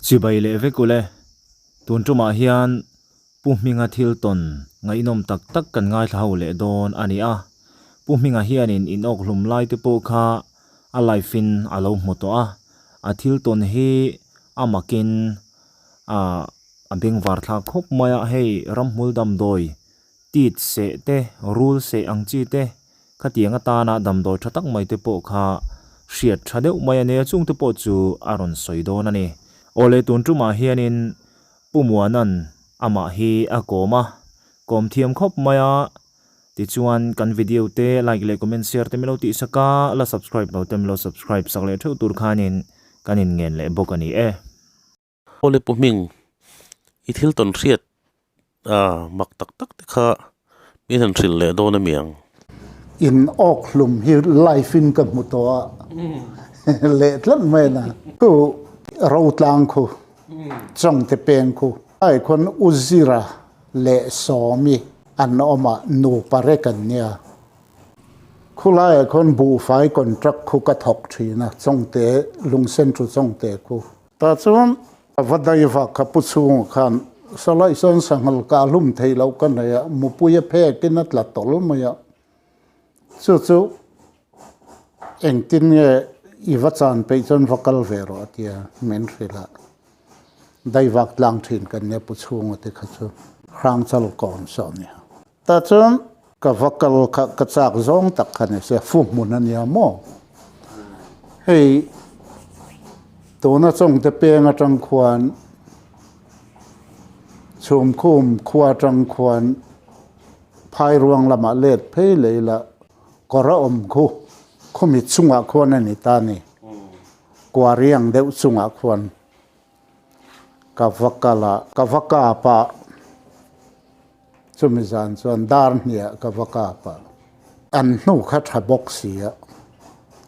Chibai leh vek ule, tun tumah hian Pu Hminga thil tawn ngaihnawm tak tak kan ngaithla ho leh dawn a ni a. Pu Hminga hianin inawkhlum lai te pawh kha a live in a lo hmu tawh a, a thil tawn hi a makin a bengvar thlak khawp mai a, hei ramhmul damdawi tit seh te, rul seh ang chi te khatiang atana damdawi tha tak mai te pawh kha hriat tha deuh mai a nia, chung te pawh chu a rawn sawi dawn a ni. Awle tun tumah hianin Pu Muana'n amah hi a kawm a, kawm thiam khawp mai a, tichuan kan video te like leh comment share te milo tihsak a, la subscribe lo te milo subscribe sak leh theuh tur khanin kan inngen leh bawk a ni e. Awle Pu Hming, i thil tawn hriat a mak tak tak te kha min han hrilh leh dawn a mi ang? In awk hlum hi live in ka hmu tawh a, leh tlat mai na. Khu Rotlang khu, Chawngte peng khu, ai khawn U Zira leh Sawmi an awm a, nupa rek an nia. Khulaiah khawn buhfai contract khu ka thawk thin a, Chawngte Lungsen thu Chawngte khu. Tah chuan a va dai vak kha pu chhungah khan Salai sawn sanghal kah hlum theih loh ka nei a, mupui a phekin a tla tawl mai a. Chu chu engtin nge i va chan peih chuan va kal ve rawh a tia min hrilh a. Dai vak tlang thin kan nia pu chhunga te kha chu Hrangchal kawn saw a nia. Tah chuan ka va kal kha ka chak zawng tak kha ni se fu hmun a nia maw? Hei tuna chawngte peng atang khuan chhumkhum khua atang khuan phairuang lamah let phei leh ila kawr a awm khu khumi chungah khuan a ni ta ni kuariang deuh chungah khuan. Ka va kal a, ka va kap a, chumi zan chuan dar hniah ka va kap a, an hnu kha tha bawk si a,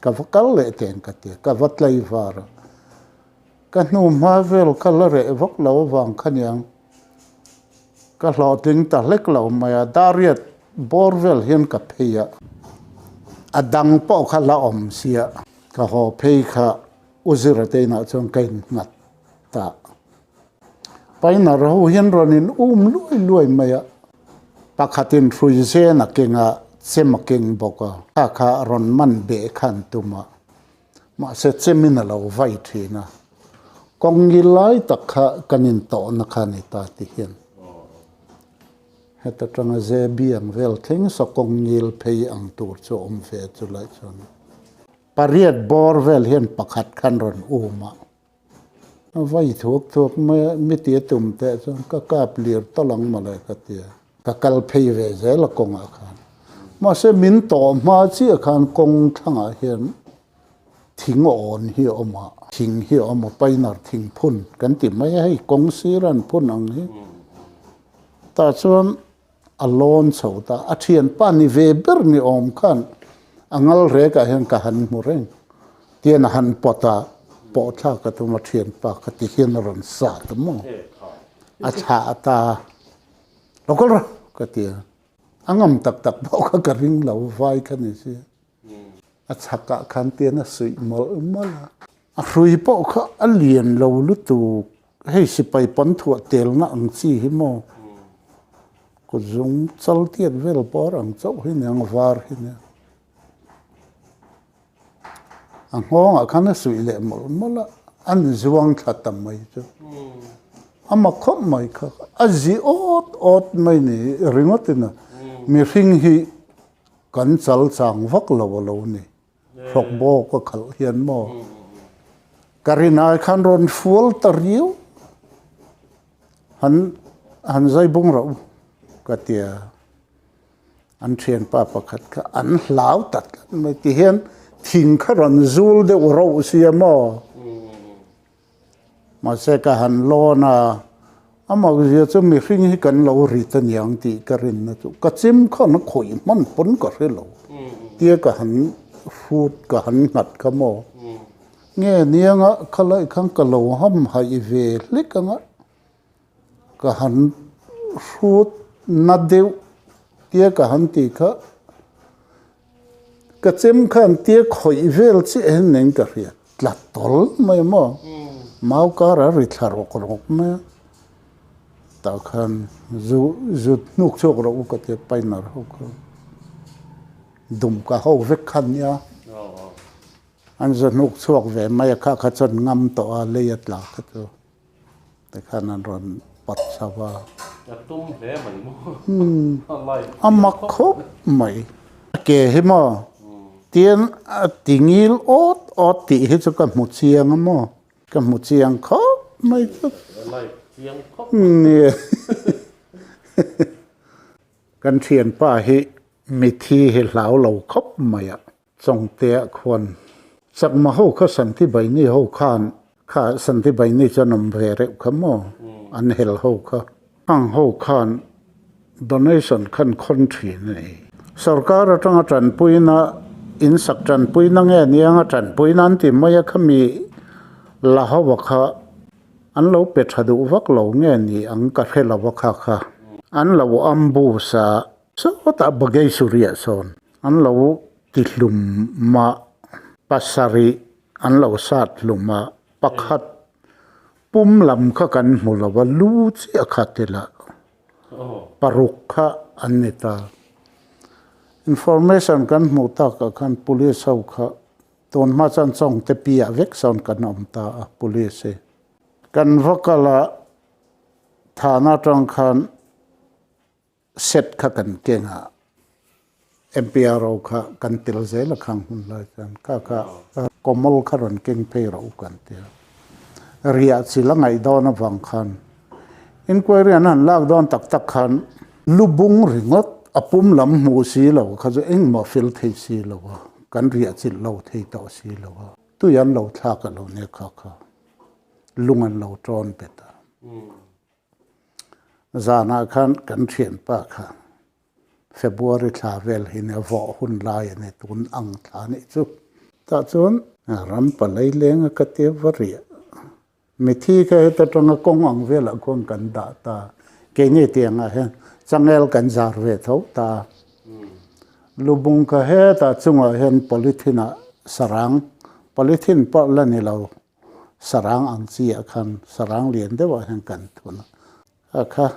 ka va kal leh teng ka ti a, ka va tlei var a, ka hnu hma vel kha la reh vak lo avang kha niang ka hlawhtling ta hlek lo mai a, dariat bawr vel hian ka phei a, a dang pawh kha la awm sia, ka haw phei kha. U Zira te inah chuan ka innghat ta. Paina ho hian rawn in um luai luai mai a, pakhatin hrui zen a keng a, chem a keng bawk a, kha kha rawn man beh kha an tum a, mahse chemin a lo vai thin a, kawng ngil lai tak kha kan intawhna kha a ni ta ti hian heta tanga ze biang vel thleng saw kawng ngil phei ang tur chu a awm ve chu lai chuan. Pariat bawr vel hian pakhat khan rawn um a, a vai thuak thuak mai a, mi tia tum teh chuan ka kap lir tawlh ang mawle ka ti a, ka kal phei ve zel a kawngah khan. Mahse min tawh hma chiah khan kawng thlangah hian thing awn hi a awm a, thing hi a awm a, painar thing phun kan ti mai a, hei kawng sir an phun ang hi. Tah chuan A lawn chho ta. A thianpa ni ve ber ni awm khan a ngal rekah hian ka han hmu reng. Tian a han pawt a, pawh thlak ka tum a thianpa kha ti hian a rawn sa ta maw. A thlah ta. Lo kal rawh ka ti a. A ngam tak tak pawh kha ka ring lo vai kha ni si. A chhakah khan tian a suih mawlh mawlh a. A hrui pawh kha a lian lo lutuk. Hei sipai pawn thuah telna ang chi hi maw? Kut zung chal tiat vel pawr ang chauh hi nia, var hi nia. A nghawngah khan a suih leh mawlh mawlh a, a ni zuang thla ta mai chu. A mak khawp mai kha, a zi awt awt mai ni ringawt in a, mihring hi kan chal chang vak lo a lo ni. Hlawk bawk a khalh hian maw? Ka rinai khan rawn fual ta riau. Han han zai bung rauh u ka ti a. An thianpa pakhat kha an hlau ta tlat mai ti hian thing kha rawn zul deuh rauh sia maw? Mahse ka han lawn a, a makzia chu mihring hi kan lo rit aniang tih ka rinna chu ka chim khan a khawih hman pawn ka hre lo tia ka han hrut ka han nghat kha maw? Nge nianga khalai khan ka lo ham haih ve hlek anga ka han hrut na deuh tia ka han tih kha Ka chem khan tia khawih vel chiah hian nen ka hria tla tawl mai maw. Mau kar a ri thla rawk rawk mai a. Tah khan zu zu hnuk chhuak rawh u ka ti a, painter ho kha dum ka ho vek kha an nia. An zu hnuk chhuak ve mai a, kha kha chuan ngam tawh a, lei a tla kha chu. Tikhan an rawn pat chho a. A tum hle mai maw? A mak khawp mai. A ke hi maw? Tian a ti ngil awt awt tih hi chu ka hmu chiang a maw? Ka hmu chiang khawp mai chu. Nia. Kan thianpa hi mithi hi hlau lo khawp mai a. Chawngtea khuan Chakma ho kha Santi Baini ho khan kha Santi Baini chuan awm ve reuh kha maw an hel ho kha ang ho khan donation khan khawn thin a ni. Sorkar atanga tanpuina in sak tanpuina nge nianga tanpuina an ti mai a khami la ho a kha an lo pe tha duh vak lo nge ni ang ka hre lo a kha kha an lo ambush a sawtah Bagay Surya sawn An lo ti hlum mah, pasarih an lo sat hlum a, pakhat pum lam kha kan hmu lo a, lu chiah kha ti lah paruk kha an ni ta. Information kan hmuh takah khan police ho kha tun hma chuan Chawngte piah vek sawn kan awm ta a police hi. Kan va kal a, thana atang khan Set kha kan keng a, MPRO kha kan tel zel a khang hun lai chuan kha kha kawmawl kha rawn keng phei rawh u kan ti a. Riah chil a ngaih dawn avang khan inquiry an han lak dawn tak tak khan lubung ringawt a pum lam hmuh si lo kha chu engmah fel thei si lo a, kan riah chilh lo thei tawh si lo a, tui an lo thlak a lo nia kha kha lung an lo tawn bet a. Zanah khan kan thianpa kha February thla vel hi nia vawh hun lai a ni tun ang thla nih chu. Tah chuan ram palai leng a ka tia va riah. Mithi kha heta tanga kawng ang velah khuan kan dah ta. Keini tiangah hian changel kan zar ve tho ta. Lubung kha hetah chungah hian polythene ah sarang, polythene pawh la ni lo. Sarang ang chi ah khan sarang lian deuh ah hian kan thun a, a kha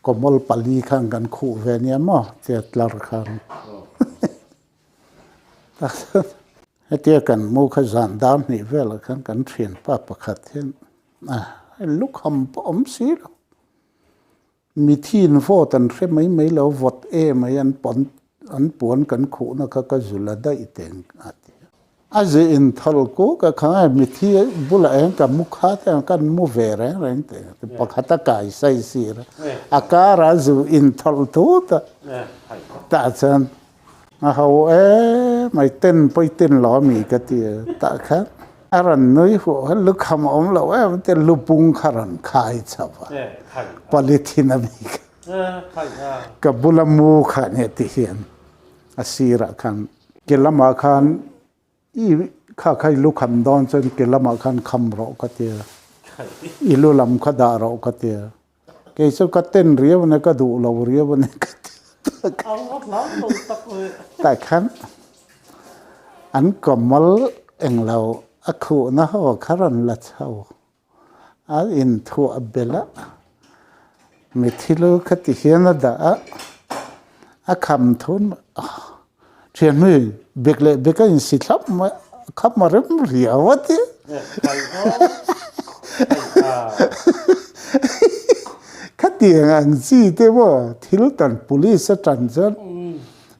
kawmawl pali khan kan khuh ve nia maw tia tlar khan hetia kan mu kha zan dar hnih velah khan kan thianpa pakhat hian a lukham pawh awm si lo mithin vote an hre mai mai lo vote em ai an pawn an puan kan khuhna kha ka zul a daih teng a ti a. A zih in thal ku ka khang a mithi bulah hian ka mu kha te ang kan mu ve reng reng teng a ti pakhat a kai sai sir a a karah zu in thal thut a tah chuan A ho emai ten pawi ten lo ami ka ti a tah khan a rawn nui huah khan lukham a awm lo em te lupung kha rawn khai chho a polythene ami kha ka bula mu kha nia ti hian a sirah khan ke lamah khan I kha kha i lu kham dawn chuan ke lamah khan kham rawh ka ti a, i lu lam kha dah rawh ka ti a, kei chu ka ten riau a nia, ka duh lo riau a nia ka ti a. Tah khan an kawmal englo a khuhna ho kha rawn la chho a inthuah belh a, mithi lu kha ti hian a dah a, a kham thun thianhmui bek leh bek a insi thlap mai a kham a rem riau a ti. Khatiang ang chi te maw thil tan police a tan chuan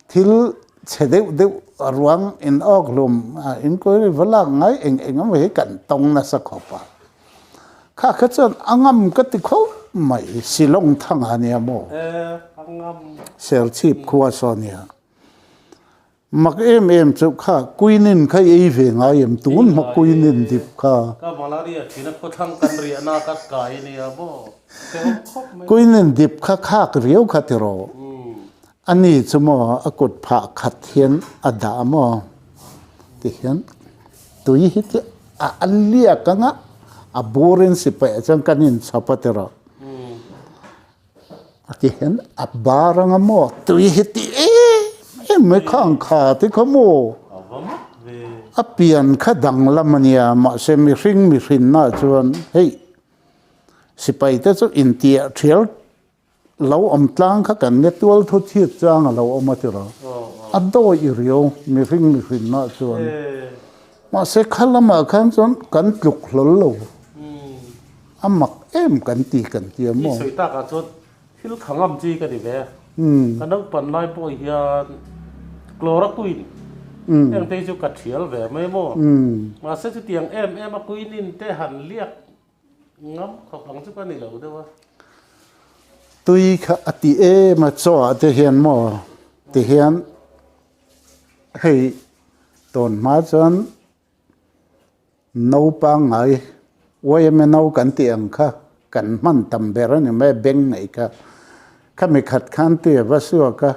thil chhe deuh deuh a ruang in awk hlum a inquiry va lak ngai eng eng emaw hi kan tawng nasa khawp a. Kha kha chuan a ngam ka ti khawp mai Shillong thang a nia maw? Serchhip khua saw nia. Mak em em chu kha Quinine kha i ei ve ngai em tun hma Quinine dip kha. Ka malaria thin a khawthlang kan riahna ka kai nia maw? Quinine dip kha khak riau kha ti rawh. Ani chu maw a kut phah khat hian a dah maw ti hian tui hi chu a liak ang a, a burin sipai ah chuan kan inchhawp a ti rawh. A ti hian a bar ang a maw tui hi ti em em mai kha ang kha ti kha maw. A pian kha danglam a nia, mahse mihring mihrinna chuan hei sipai te chu intiah thial lo awm tlang kha kan nia tual thu chhiat chang a lo awm a tiraw. A dawi i riau mihring mihrinna chuan. Mahse kha lamah khan chuan kan tluk hlawl lo. A mak em kan ti kan tia maw? I sawi takah chuan Thil kha ngam chi ka ni ve. Ka naupan lai pawh hian chloroquine heng te hi chu ka thial ve mai maw. Mahse chutiang em em a quinine te han liak ngam khawp ang chu ka ni lo deuh a. Tui kha a ti em a chaw ah te hian maw ti hian hei tawn hma chuan Naupang ngai yma no kan tih ang kha kan hman tam ber a ni mai a, beng neih kha. Khami khat khan tui a va suak a,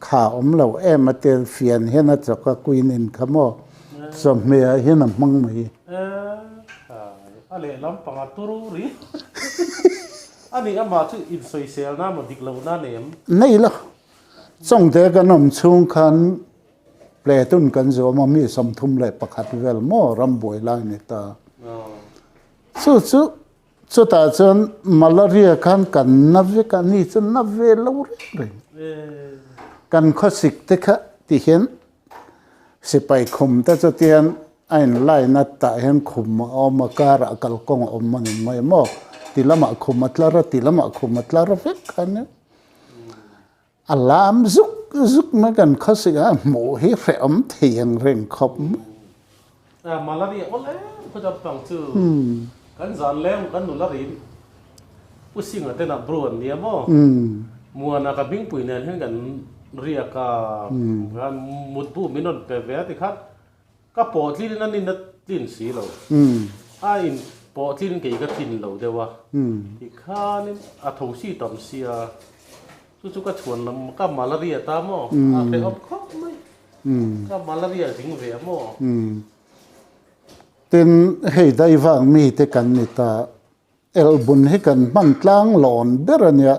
kha awm lo em a tel fian hian a chawk a, quinine kha maw chawhmeh ah hian a hmang mai. A lehlam panga turu ri a ni amah chu insawiselna maw dik lohna a nei em? Nei lo. Chawngte kan awm chhung khan Platoon kan zawm a, mi 31 vel maw ram buai lai ni ta. Chu chu chutah chuan malaria khan kan na vek a, ni chu na ve lo reng reng. Kan khawsik te kha ti hian sipai khum te chu tian a in line a tah hian khum a awm a, karah kalkawng a awm a ni mai maw. Ti lamah khum a tlar a, ti lamah khum a tlar vek kha nia. A lam zuk zuk mai kan khawsik a hmuh hi hrehawm thei ang reng khawp mai. A malaria awl em khaw dam pang chu kan zan leng kan nula rim Pu Singa ten a bru an nia maw Muana ka hmingpui nen hian kan riak a kan mutbu min rawn pe ve a tikhan Ka pawh tlin in a nin a tlin si lo. A in pawh tlin kei ka tlin lo deuh a. Tikhanin a tho si tam sia. Chu chu ka chhuan lam ka malaria ta maw? A hrehawm khawp mai. Ka malaria zing ve a maw? Tin, hei daivang mite kan ni ta. Elbun hi kan hman tlang lawn ber a nia.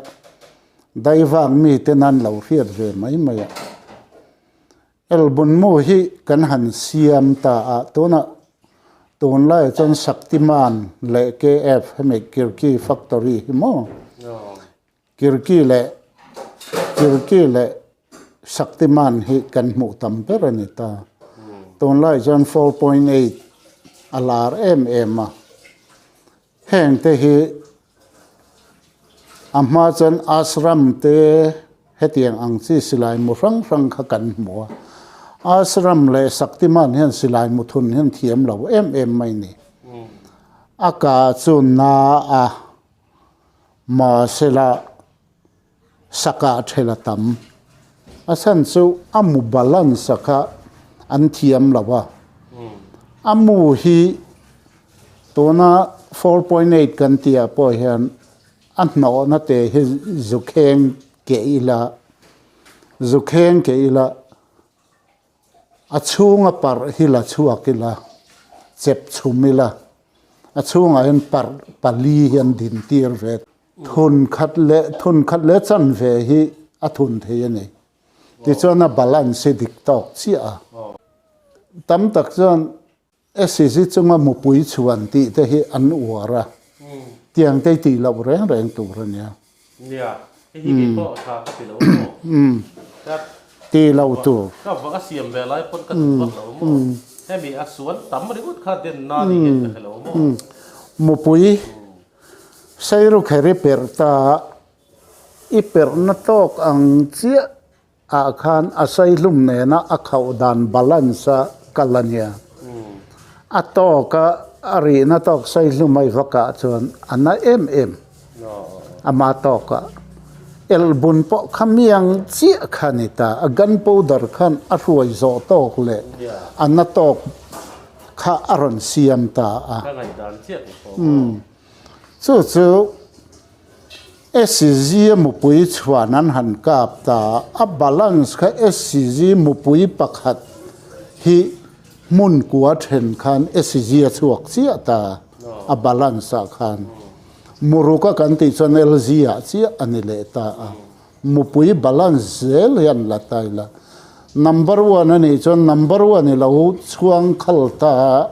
Daivang mite nan lo hriat ve mai mai a. Elbunmu hi kan han siam ta a, tunah tunlaiah chuan Shaktiman leh KF hemi Kirki factory hi maw? Kirki leh Kirki leh Shaktiman hi kan hmuh tam ber a ni ta. Tunlaiah chuan 4.8 a lar em em a. Heng te hi a hma chuan ashram te hetiang ang chi silai mu hrang hrang kha kan hmu a, ashram leh Shaktiman hian silai mu thun hian thiam lo em em mai ni. A ka chu na a mahsela saka thel a tam. A chhan chu a mu balance a kha an thiam lo a. A mu hi tuna 4.8 kan tih ah pawh hian a hnawhna te hi zu kheng keh ila, zu kheng keh ila A chhunga parh hi la chhuak ila, chep chhum ila, a chhungah hian parh pali hi an din tir ve. Thun khat leh thun khat leh chan ve hi a thun thei a ni. Tichuan a balance hi dik tawk chiah a. Tam tak chuan SCG chunga mupui chhuan tih te hi an uar a, tiang te hi tih loh reng reng tur a nia. Nia, hei hi kei pawh tha ka ti lo maw? Ti lo tur. Ka va ka siam ve lai pawn ka duh vak lo maw? Hemi a suan tam ringawt kha den na ni hian ka hre lo maw? Mupui sairukheri perh ta i perhna tawk ang chiah Ah khan a saihlum nena a khauh dan balance a kal a nia. A tawk a, a rihna tawk saihlum a i va kah chuan a na em em. Ama tawk a elbun pawh kha miang chiah kha a ni ta. A gun powder khan a hruai zawh tawk leh a na tawk kha a rawn siam ta a. Chu chu SCG mupui chhuan an han kap ta a, balance kha SCG mupui pakhat hi hmun kua then khan SCG a chhuak chiah ta a balance ah khan. Muruk a kan tih chuan LG ah chiah a ni leh ta a, mupui balance zel hian la ta ila. Number one a nih chuan number one i lo chhuang khal ta a,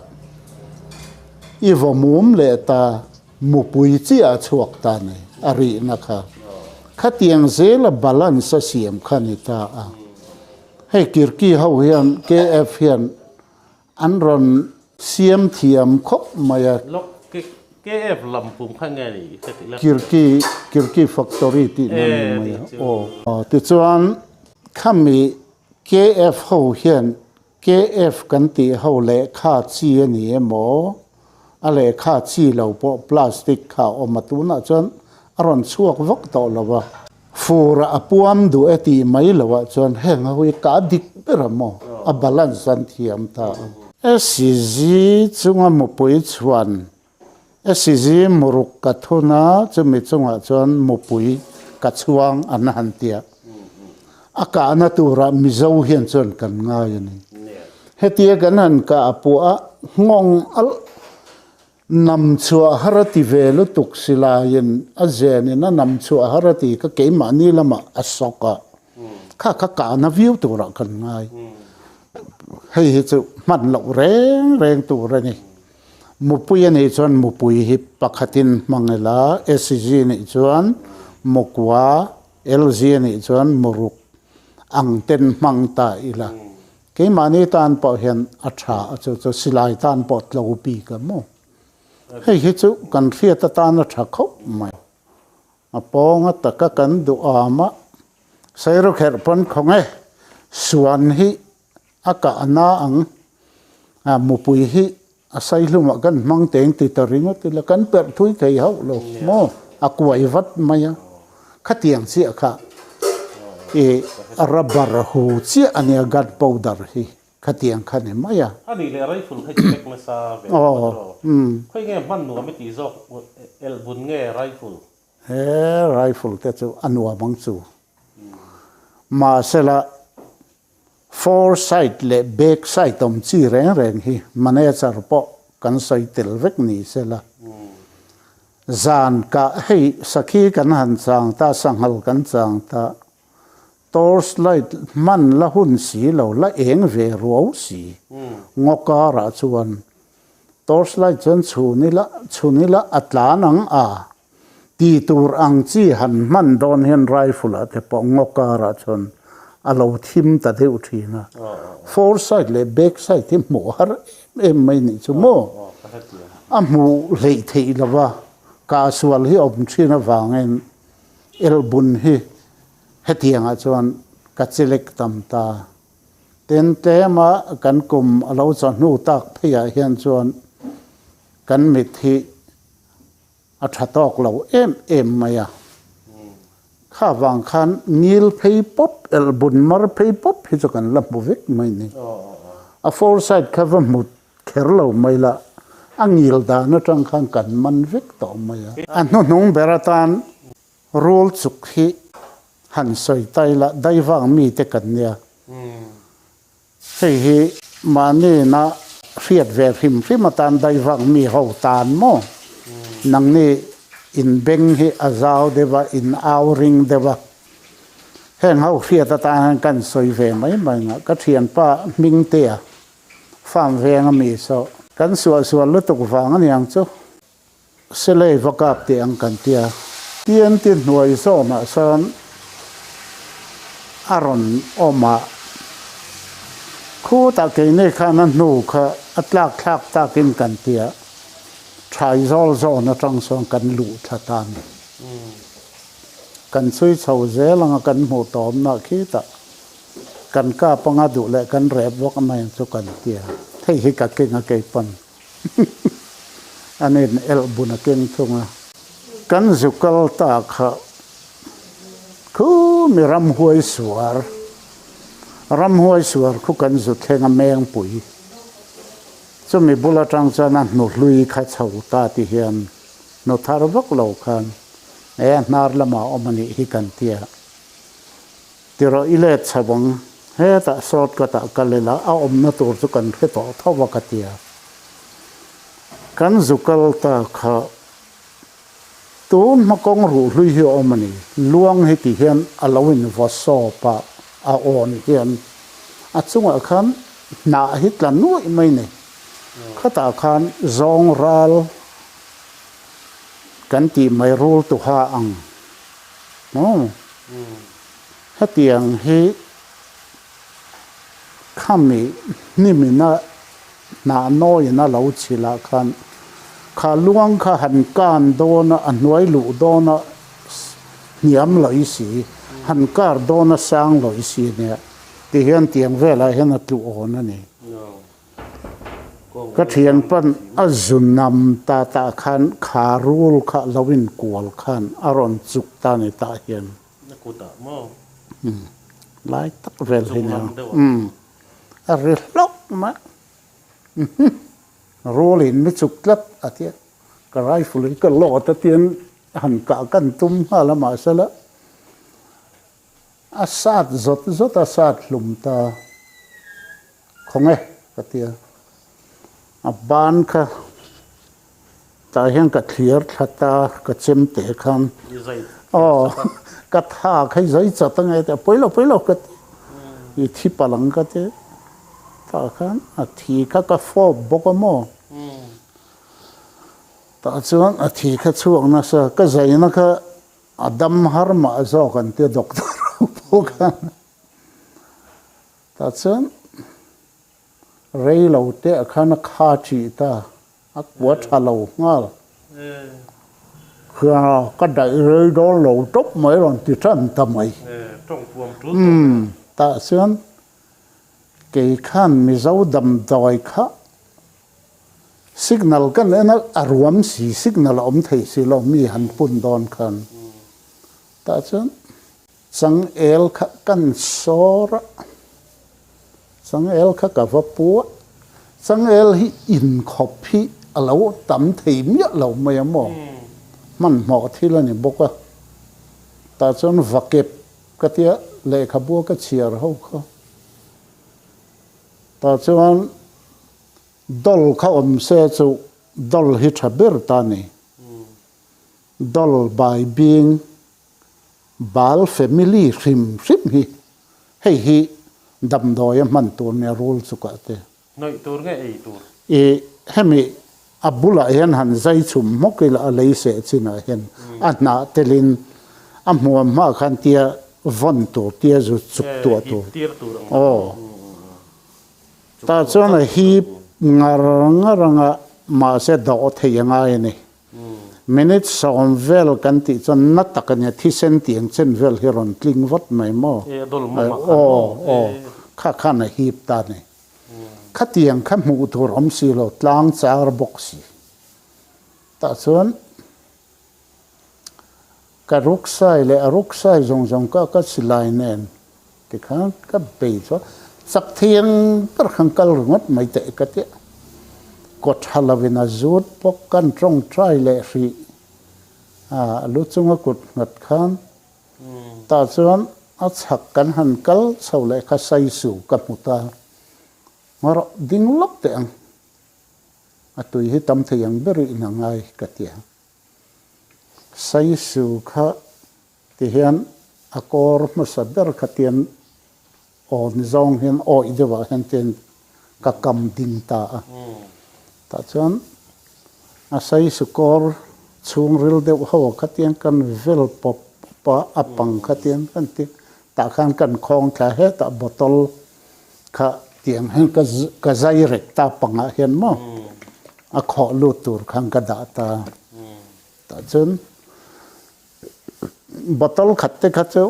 i vaw mum leh ta, mupui chiah a chhuak ta ni, a rihna kha. Khatiang zela balance a siam kha ni ta a. Hei Kirki ho hian KF hian an rawn siam thiam khawp mai a. Lawk KF lam pum kha nge ni i hre tih la? Kirki, Kirki factory tih na ni mai a. Aw. Tichuan khami KF ho hian KF kan tih ho lehkha chi a ni emaw, a lehkha chi lo pawh plastic kha a awm a, tunah chuan a rawn chhuak vak tawh lo va. Fur a puam duh e tih mai loah chuan heng ho hi ka dik ber a maw, a balance an thiam ta a. SCG chunga mupui chhuan, SCG muruk ka thun a, chumi chungah chuan mupui ka chhuang an han tia. A kahna turah Mizo hian chuan kan ngai a ni. Hetia kan han kah puah a, nghawng alh Nam chhuah har a ti ve lutuk silaiin a zenin a nam chhuah har a ti kha keimahni lamah a sawk a, kha kha kahna viau turah kan ngai. Hei hi chu hman loh reng reng tur a ni. Mupui a nih chuan mupui hi pakhatin hmang ila, SG nih chuan mukua, LG a nih chuan muruk ang ten hmang ta ila. Keimahni tan pawh hian a tha a, chu chu silai tan pawh tlo bik a maw? Hei hi chu kan hriat atan a tha khawp mai. A pawnga taka kan duh am a, Sairawkherh pawn khawng e, suan hi a kah na ang, a mupui hi a saihlumah kan hmang teng ti ta ringawt ila kan perh thui thei hauh lo maw? A kuai vat mai a, khatiang chiah kha i rubber hu chiah a nia gun powder hi khatiang kha ni mai a. A nih leh rifle kha i check nasa ve ang maw? Khawi nge hman nuam i tih zawk elbun nge rifle? He rifle te chu a nuam ang chu. Mahsela Fore side leh back side awm chi reng reng hi manager pawh kan sawi tel vek ni sela. Zan kah hei sakhi kan han chang ta, sanghal kan chang ta, torch light hman la hun si lo, la eng ve ruau si ngaw karah chuan torch light chuan chhun ila chhun ila a tlan ang a Ti tur ang chi han hman dawn hian rifle ah te pawh ngaw karah chuan a lo thim ta deuh thin a. Fore side leh back side hi hmuh har em em mai nih chu maw? A hmuh hleih theih lo va, kahsual hi awm thin avangin elbun hi hetiangah chuan ka chelek tam ta. Tin, tlema kan kum a lo chawhnu tak pheiah hian chuan kan mit hi A tha tawk lo em em mai a. Kha vang khan ngil phei pawp, elbun mar phei pawp hi chu kan la hmu vek mai ni. A fore side kha va hmu kher lo mai la, a ngil dan atang khan kan man vek tawh mai a. A hnuhnung ber atan rul chuk hi han sawi tai la, daivang mite kan nia. Hei hi mahniina hriat ve hrim hrim atan daivak mi ho tan maw? Nangni in beng hi a zau deuh a, in au ring deuh a. Heng ho hriat atan hian kan sawi ve mai mai ngah. Ka thianpa Hmingtea farm veng a mi saw kan suahsual lutuk vang aniang chu. Silei va kap teh ang kan tia. TNT hnuai zawnah sawn a rawn awm a, khutah keini khan a hnu kha a tlak thlak takin kan tia, thai zawl zawn atang sawn kan luh thla ta a ni. Kan chhui chho zel anga kan hmuh tawmna khitah kan kap anga duh leh kan rep vak mai ang chu kan tia, hei hi ka keng a keipawn. An in elh bun a keng thung a. Kan zu kal ta kha khu mi ramhuai suar, ramhuai suar khu kan zu thleng a mengpui. Chumi bul atang chuan a hnuhlui kha chho ta ti hian hnu thar vak lo khan e a hnar lamah awm a nih hi kan tia. Tiraw i let chho ang, hetah shortcut ah kal ila a awmna tur chu kan hre tawh tho a ka ti a. Kan zu kal ta kha tun hma kawng ruh hlui hi a awm a ni, luang hi ti hian a lo in vaw sawp a, a awn hian. A chungah khan hnah hi tla nuaih mai ni. Khatah khan zawng ral kan tih mai rul tuha ang maw? Hetiang hi khami hnimina hnah nawiin a lo chhilh ah khan kha luang kha han kan dawn a, a hnuai luh dawn a hniam lawih si, han kar dawn a sang lawih si nia ti hian tiang velah hian a tlu awn a ni. Ka thianpan a zu nam ta tah khan kha rul kha lo inkual khan a rawn chuk ta ni tah hian. Lai tak vel hi nia. A ri hlauh mai. Rul in mi chuk tlat a tia. Ka rifle in ka load a tian han kah kan tum nghal a mahsela a sat zawt zawt a sat hlum ta khawnge ka tia a ban kha tah hian ka thlir thla ta ka chem teh khan aw ka tha kha i zai chat ange tia pawilo pawilo ka ti i thi palh ang ka ti tah khan a thi kha ka fawp bawk a maw. Tah chuan a thi kha chhuak nasa, ka zaina kha a dam har mah zawk an tia doctor ho pawh khan. Tah chuan rei lo te ah khan a kha chih ta, a kua tha lo nghal. Khian ka daih rei dawn lo tawp mai rawn ti tan ta mai. Tah chuan kei khan Mizo damdawi kha Signal kan en a, a ruam si, signal a awm thei si lo, mi han pun dawn khan. Tah chuan changel kha kan sawr a, changel kha ka va pu a, changel hi inkhawp hi a lo tam thei miah lo mai a maw, hmanhmawh thil a ni bawk a. Tah chuan va kep ka tia lehkhabua ka chhiar ho kha. Tah chuan Doll kha awm se chu doll hi tha ber ta ni. Doll by being bal family hrim hrim hi hei hi damdawi a hman tur nia rul chu ka ti. Hnawih tur nge ei tur? I hemi a bulah hian han zai chhum hmawk ila a lei seh chinah hian a hnah telin a hmuam hma khan tia vawn tur tia zu chuk tuah tur. Aw. Tah chuan a hip ngar ngar anga mahse dawh thei a ngai a ni. Minute 10 vel kan tih chuan na tak a nia, thisen tih ang chen vel hi rawn tling vat mai maw? Aw aw, kha khan a hip ta a ni. Khatiang kha hmuh tur awm si lo, tlang char bawk si. Tah chuan ka ruksai leh a ruksai zawng zawng ka ka silai nen tikhan ka bei chu chak thiang ber khan kal ringawt mai teh ka tia. Kaw tha lovin a zut bawk kan tawngtai leh hrih a lu chunga kut nghat khan tah chuan a chhak kan han kal chho leh kha saisu ka hmu ta. Ngarawh ding lawk teh ang. A tui hi tam thei ang ber in a ngai ka ti a. Saisu kha ti hian a kawr hmasa ber kha tian awn zawng hian awih deuh ah hian tian ka kam ding ta a. Tah chuan a saisu kawr chhungril deuh ho kha tian kan vel pawp pawp a, a pang kha tian kan ti tah khan kan khawng thla hetah bottle Kha tiang hian ka ka zai rek ta pangah hian maw a khawh lut tur khan ka dah ta. Tah chuan bottle khat te kha chu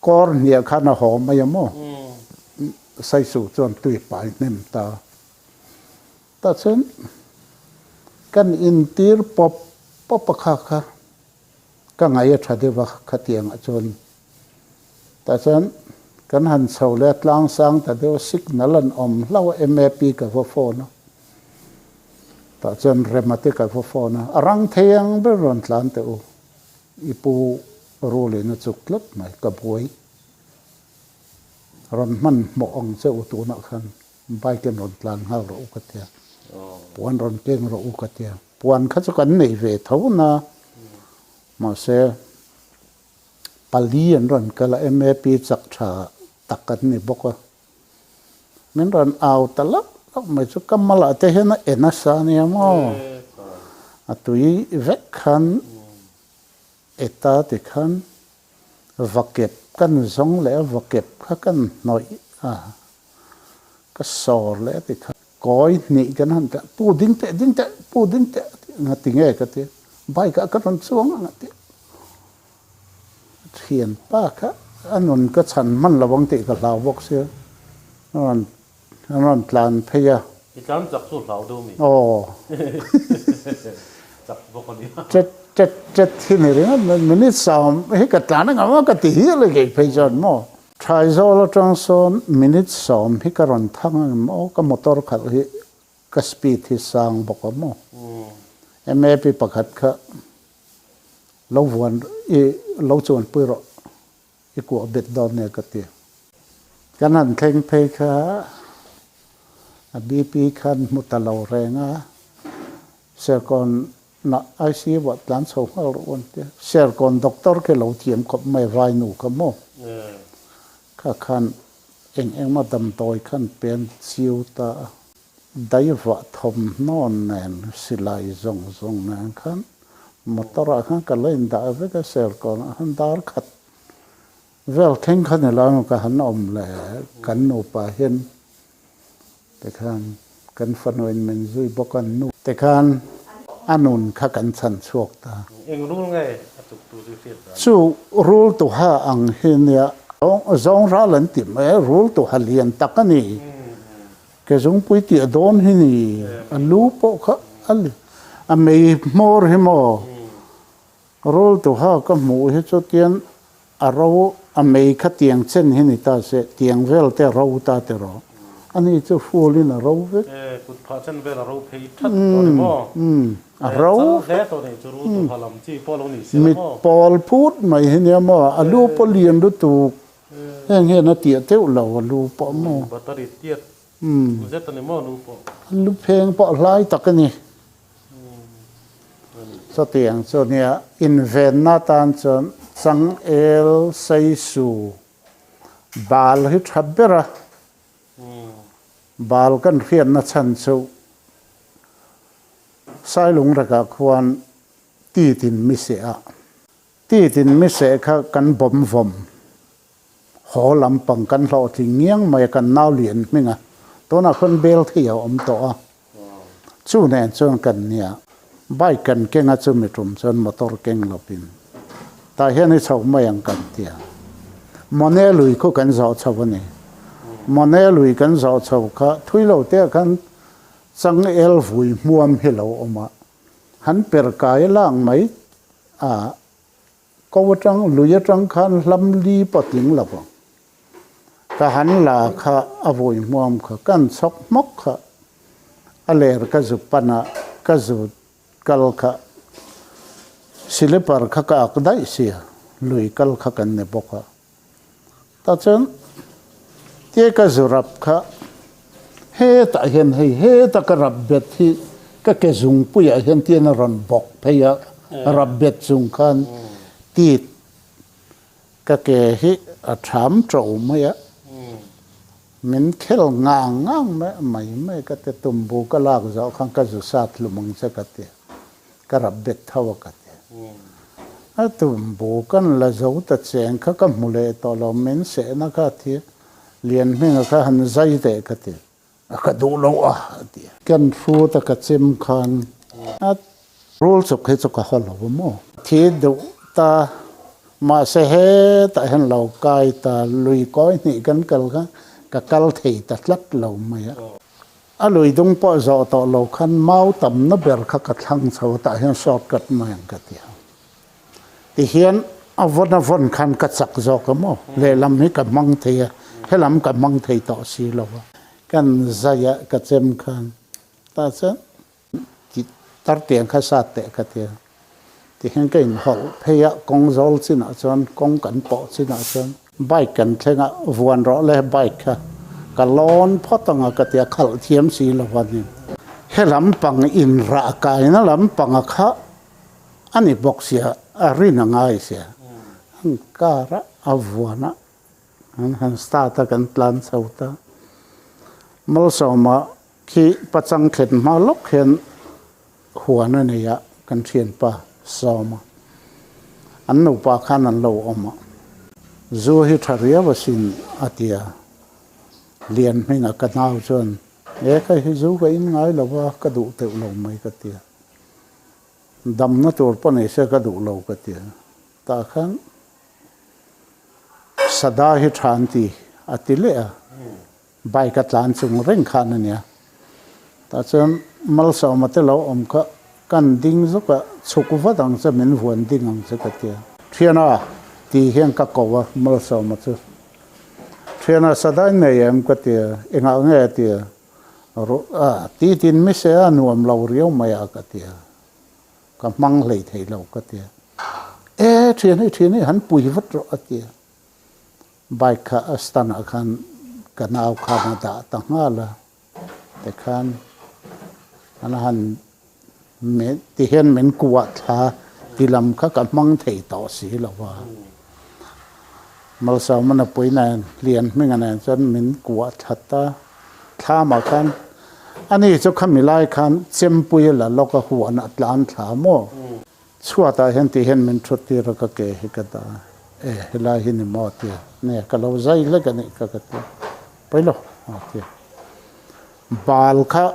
kawr hniah khan a haw mai a maw saisu chuan tui pai hnem ta. Tah chuan kan intir pawp pawp a kha kha ka ngaih a tha deuh a khatiangah chuan. Tah chuan kan han chho leh a tlang sang ta deuh a, signal an awm hlauh a, MAP ka va phone a, tah chuan Rema te ka va phone a, a rang thei ang ber rawn tlan teh u, i pu rulin a chuk tlat mai, ka buai rawn hman hmawh ang che u tunah khan bike in rawn tlan nghal rawh u ka tia, puan rawn keng rawh u ka tia, puan kha chu kan nei ve tho na, mahse. Pali an rawn kal a, MAP chak tha tak an ni bawk a. Min rawn au ta lauh lauh mai chu ka malah te hian a en asa ania maw? A tui vek khan eta tikhan vakep kan zawng leh a vakep kha kan hnawih a, ka sawr leh a tikhan kawi hnih kan han tah pu ding teh ding teh pu ding teh a ti nga ti nge ka ti bike ah ka rawn chuang ang a ti. Thianpa kha a nun ka chhan hman lo ang tih ka hlau bawk sia, a rawn a rawn tlan phei a. I tlan chak chu hlau deuh mi? Aw. Chak bawk a nia. Chet chet chet hi ni ringawt mai, minute sawm hi ka tlan ang a ka ti hial a kei phei chuan maw. Thaizawl atang sawn minute sawm hi ka rawn thang ang em aw, ka motor khalh hi ka speed hi sang bawk a maw. MAP pakhat kha Lo vuan i lo chuanpui rawh, i kuah bet dawn nia ka ti. Kan han thleng phei kha a BP khan hmu ta lo reng a, Serkawn nah ICU ah tlan chho nghal rawh u an ti a. Serkawn doctor khi lo thiam khawp mai vainu kha maw? Kha khan eng engmaw damdawi khan pen chiu ta a. Daivah thawmhnaw nen silai zawng zawng nen khan motor ah khan ka la indah vek a, Serkawn ah khan dar khat vel thleng kha ni lo ka han awm leh kan nupa hian tikhan kan fanu in min zui bawk a, nu tikhan a nun kha kan chhan chhuak ta. Eng rul nge a chuk tu chu hriat dan? Chu rul tuha ang hi nia zawng ral an ti mai a, rul tuha lian tak a ni. Ke zungpui tih a dawn hi ni, a lu pawh kha a a mei hmawr hi maw? Rul tuha ka hmuh hi chu tian a ro a mei kha tiang chen hi ni ta se, tiang vel te a ro ta ti rawh. Ani chu full in a ro vek. E, kut phah chen vel a ro phei that tawh ni maw? A ro. Chal hle tawh nei chu rul tuha lam chi pawh lo ni se la maw? Mit pawl phut mai hi nia maw? A lu pawh lian lutuk. Heng hian a tiah teuh lo a lu pawh maw? Battery tiat zet a ni maw lu pawh? A lu pheng pawh hlai tak a ni. Chutiang chu nia invenna atan chuan changel saisu bal hi tha ber a, bal kan hriatna chhan chu Sailungrekah khuan titin mi seh a. Titin mi seh kha kan bawm vawm haw lampang kan hlawhtling ngiang mai a, kan nau lian hming a, tunah khawn bel thei a awm tawh a, chu nen chuan kan nia, bike kan keng a chumi tum chuan motor keng lovin tah hian i chho mai ang kan ti a, Mone lui khu kan zawh chho a ni, Mone lui kan zawh chho kha thui lo te ah khan changel vui hmuam hi lo awm a, han per kai lang mai A ko atang, lui atang khan hlam li patling lo ang. Ka han la kha a vui hmuam kha, kan chhawk hmawk kha a ler ka zu pan a, ka zu kal kha silipar kha ka ak daih sia, lui kal kha kan ni bawk a. Tah chuan tia ka zu rap kha hetah hian hei heta ka rap bet hi ka ke zungpuiah hian tian a rawn bawk phei a, rap bet chung khan tit ka ke hi a tham to mai a, min khel ngang ngang mai mai mai ka ti tumbu ka lak zawh khan ka zu sat hlum ang che ka ti. Ka rap bet tho a ka ti. A tumbu kan la zo ta cheng kha ka hmu leh tawh lo, min sehna kha a thi lian hminga kha han zai teh ka ti. A ka duh lo a a ti. Kan hrut a ka chim khan a rul chuk hi chu ka haw lo a maw. Thi duh ta mahse hetah hian lo kai ta lui kawi hnih kan kal kha ka kal thei ta tlat lo mai a. A lui dung pawh zawh tawh lo khan mau tamna ber kha ka thlang chho tah hian short cut mai ang ka ti a. Tihian a vawn a vawn khan ka chak zawk a maw? Lehlam hi ka hmang thei a, helam ka hmang thei tawh si lo a. Kan zai a ka chem khan tah chuan tar tiang kha sat teh ka ti a. Tihian ka inhawlh phei a, kawng zawl chinah chuan kawng kan pawh chinah chuan bike kan thleng a, vuan rawh le bike kha ka lawn phawt ang a ka ti a, khalh thiam si lo a ni. He lampang inrah kaina lampanga kha a ni bawk sia, a rin a ngai sia, an car a a vuan a, an han start a kan tlan chho ta. Malsawma khi pachang thlen hma lawk hian huan a nei a, kan thianpa Sawma an nupa khan an lo awm a, zu hi tha riau asin a ti a, Lian hmingah ka nau chuan e ka hi zu ka in ngai lo va, ka duh teuh lo mai ka ti a, damna tur pawh nei se ka duh lo ka ti a, tah khan Sada hi tha an ti a ti leh a, bike a tlan chung reng khan a nia. Tah chuan Malsawma te lo awm kha kan ding zawk a, chhuk vat ang che min vuan ding ang che ka ti a. Thiana tih hian ka ko a Malsawma chu. Thiana Sada in nei em ka ti a, engah nge a ti a, a ti tin mise a nuam lo riau mai a ka ti a. Ka hmang hlei thei lo ka ti a. E thian hi thian hi han pui vat rawh a ti a. Bike kha a stand ah khan ka nau khan a dah ta nghal a. Tikhan an han ti hian min kuah thla ti lam kha ka hmang thei tawh si lo va. Malsawmana pui nen Lian hminga nen chuan min kuah thlat a. Thlamah khan ani chu khami lai khan chempui la lawk a huan a tlan thla maw? Chhuatah hian tih hian min thut tir a ka ke hi ka dah a, e helai hi ni maw tia nge ka lo zai hlek a nih kha ka ti a, pawi lo a ti a. Bal kha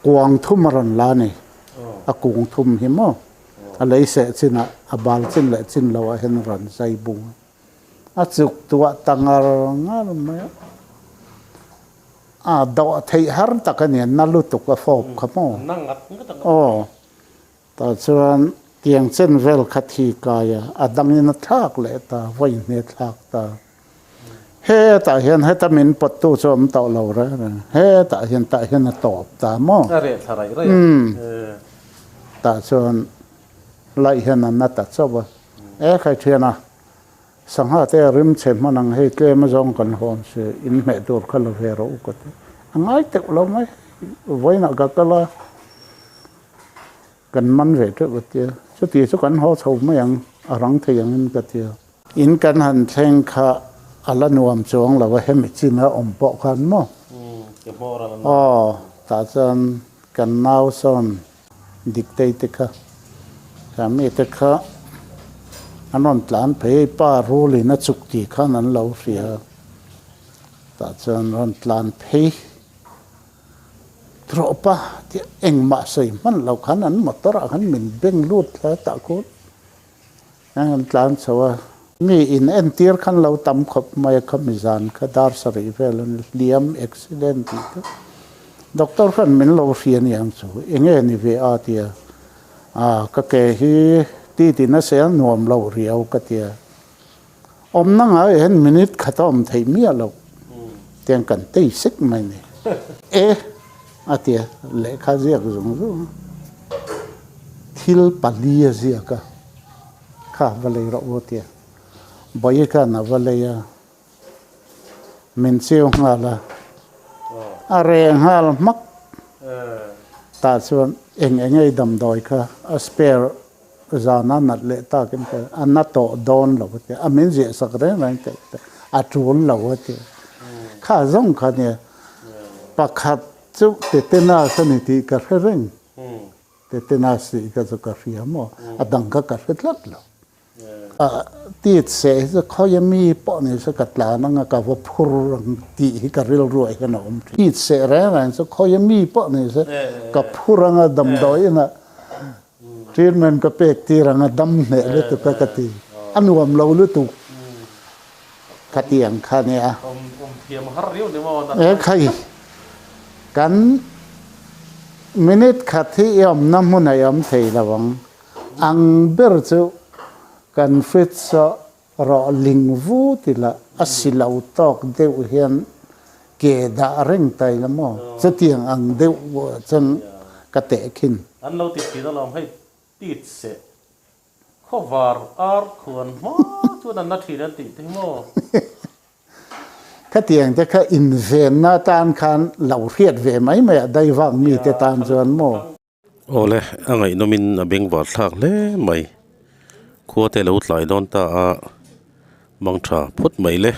kuang thum a rawn la a ni, a kung thum hi maw a lei seh chinah a bal chin leh chin loah hian a rawn zai bung a. A chuk tuah ta ngar ngar mai a, a dawh theih har tak a ni, na lutuk a fawp kha maw? Aw, tah chuan tiang chen vel kha thi kai a, a dangin a thlak leh ta, vawi hne thlak ta. Hetah hian heta min pawttu chu a awm tawh lo reng reng, hetah hian tah hian a tawp ta maw? A reh thla raih raih a. Tah chuan laih hian a na ta chauh a, e khai thian a. Sangha te a rim chhe hman ang hei tlem a zawng kan hawn si in hmeh tur kha la ve rawh u ka ti. A ngai teuh lo mai, vawiinah ka kal a, kan man ve teuh ka ti a, chuti chu kan haw chho mai ang, a rang thei angin ka ti a. In kan han thleng kha a la nuam chuang lo a, hemi chin a awm pawh khan maw? Aw, tah chuan kan nau sawn Diktei te kha, ka mi te kha an rawn tlan phei a, i pa rulin a chuk tih khan an lo hria a, tah chuan rawn tlan phei trawh pa tih engmah sawi hman lo khan an motor ah khan min beng lut thla tah kut an tlan chho a, mi in entir khan lo tam khawp mai a khami zan kha dar sarih vel a ni hliam accident tih te doctor khan min lo hria ni ang chu enge ni ve a tia a ka ke hi ti ti nasa a nuam lo riau ka tia awmna ngai hian minute khat a awm theih miah loh tiang kan tei sek mai ni e a tia lehkha ziak zung zung a thil pali a ziak a kha va lei rawh u tia bawi khan a va lei a min chiu nghal a a reh nghal hmak tah chuan eng eng ei damdawi kha a spare zana nat leh takin ka a na tawh dawn lo a tia a min ziah sak reng reng teh a tul lo a tia kha zawng kha nia pakhat chu tetanus a ni tih ka hre reng tetanus tih kha chu ka hria maw a dang kha ka hre tlat lo Tit seh hi chu khawi ami pawh ni se ka tlan anga ka va phur ang tih hi ka rilruah hian a awm thin. Tit seh reng reng chu khawi ami pawh ni se ka phur anga damdawi inah treatment ka pek tir anga dam hneh lutuk a ka ti. A nuam lo lutuk ka ti ang kha nia. E khai kan minute khat hi i awmna hmunah i awm thei lo ang. Ang ber chu kan fridge a rawh ling vu ti la a si lo tawk deuh hian ke dah reng ta ila maw chutiang ang deuh chuan ka teh khin. An lo ti thin alawm hei tit seh khawvar ar khuan hma chuan an la thin an tih te hi maw. Khatiang te kha invenna atan khan lo hriat ve mai mai a daivang mite tan chuan maw. Awle, a ngaihnawmin a bengvar thlak hle mai. Khua te lo tlai dawn ta a, mang tha phawt mai le.